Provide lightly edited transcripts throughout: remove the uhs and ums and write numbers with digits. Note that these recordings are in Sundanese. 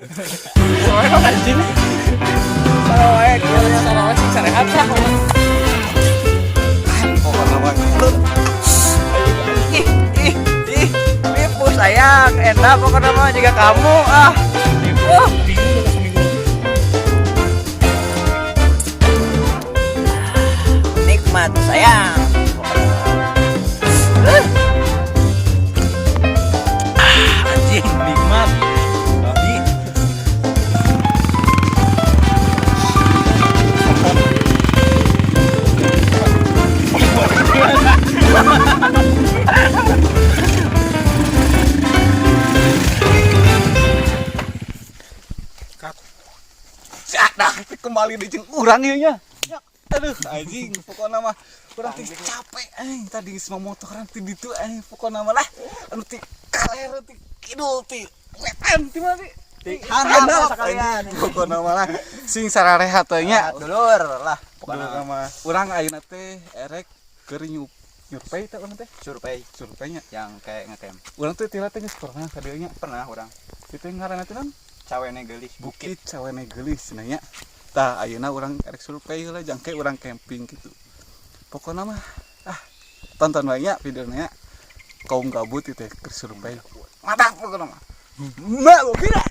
Soalnya anjing. Salah wae, Salah wae sing sarehat lah. Pokoknya mah. Ih, ih, ih, ripuh sayang, enak pokoknya mah juga kamu ah. Ripuh. Bingung udah seminggu. Nikmat sayang. Ah, anjing. Nikmat. Babi. Dah kembali di jeung urang ieu nya. Aduh anjing pokokna mah urang teh capek anjing tadi geus motoran ti ditu anjing pokokna mah lah anu ti kaler ti kidul ti wetan ti mana ti Ti handap sekalian. Pokokna mah lah sing sararehat teh nya. Dulur lah Pokokna mah urang ayeuna teh erek keur nyurvei teh urang teh survei surveinya yang kayak ngecamp. Urang teh tila teh geus pernah ka dieu nya. Pernah urang. Itu ngaranna teh naon? Cawene Geulis. Bukit Cawene Geulis cenah nya. Tah ayeuna urang erek survei heula jangke urang camping gitu. Pokokna mah ah tonton wae nya videona nya. Kaum gabut itu teh keur survei. Mantap pokokna mah. Mak kira.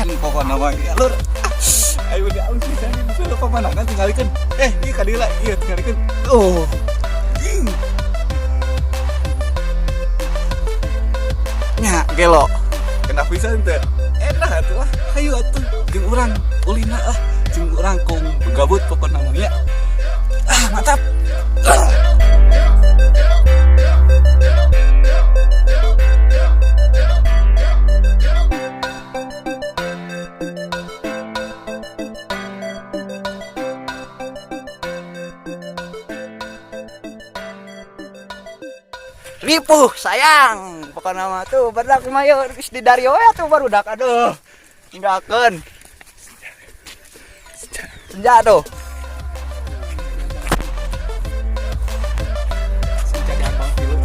An pokokna mah ya lur. Ayo di alus pisan ieu pemandangan tinggalikeun. Ieu ka dieu lah, ieu tinggalikeun. Oh. Ing. Nya gelo. Kena pisan teh. Enak atuh lah. Hayu atuh jeung urang ulina lah. Jeung urang kaum gabut pokokna mah nya. Ah, mantap. Ripuh sayang. Pokoknya mah tuh barudak mah yeuh geus di dario we tuh barudak aduh. Tinggalkeun. Senja tuh. Senja di ambang tilu.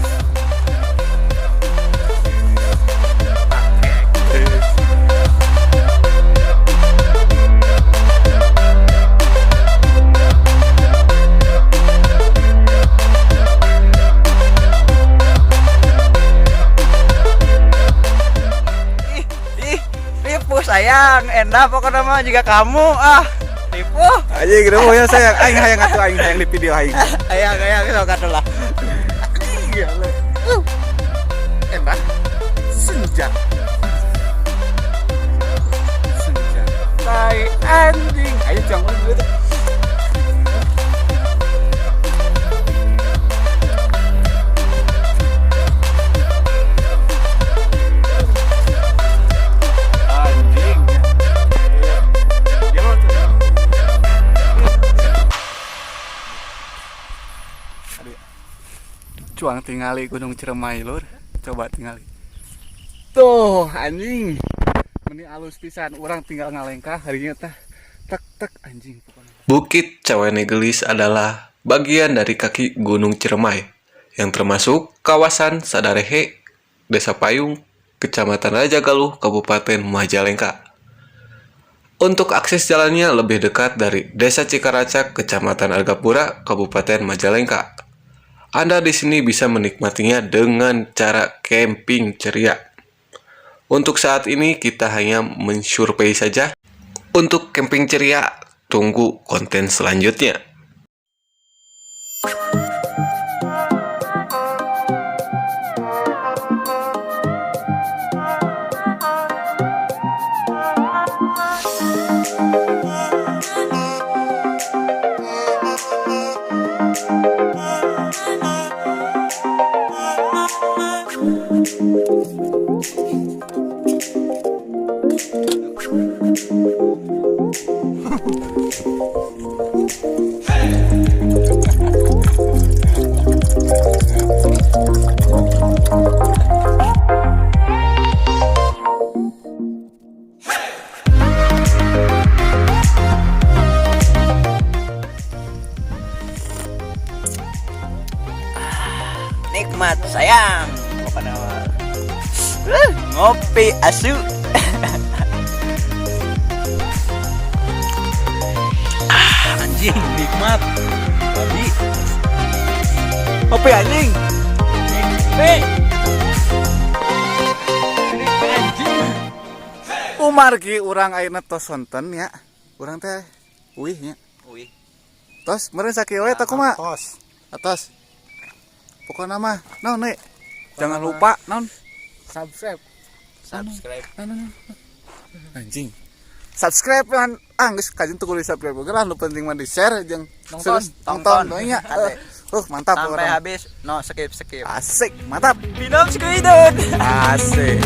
Ih, ih, ripuh sayang, enak pokoknya mah juga kamu ah. Ripuh. Anjing ripuh ya sayang. Aing hayang atuh aing hayang di video aing. Hayang hayang sok atuh lah. Iya le. Enak. Senja. Senja. Tai anjing. Ayo jangan dulu tuh. Anjing. Ya lo tuh. Aduh. Cuang tingali Gunung Ciremai lur. Coba tingali. Tuh anjing. Meni alus pisan urang tinggal ngalengkah harinya teh. Tek tek anjing pokoknya. Bukit Cawene Geulis adalah bagian dari kaki Gunung Ciremai yang termasuk kawasan Sadarehe, Desa Payung, Kecamatan Rajagaluh, Kabupaten Majalengka. Untuk akses jalannya lebih dekat dari Desa Cikaracak, Kecamatan Argapura, Kabupaten Majalengka. Anda di sini bisa menikmatinya dengan cara camping ceria. Untuk saat ini kita hanya mensurvei saja. Untuk camping ceria, tunggu konten selanjutnya. Nikmat sayang. Pokoknya mah. Ngopi asu. Ah, anjing Nikmat. Babi. Ngopi anjing. Ngopi. Anjing. Umargi urang ayeuna tos sonten nya. Urang teh uih nya. Uih. Tos meureun sakieu we tah kumaha? Tos. Atos. Pokokna mah naon we? Jangan lupa naon? Subscribe. Subscribe. Anjing. Subscribe kan, ah geus kajeun tuh kudu subscribe oge lah, nu penting mah di share jeung Nonton. terus nonton Tonton. nya. Ade. Mantap Sampai pokokna. habis no skip skip. Asik, mantap. Minum sekidun. Asik.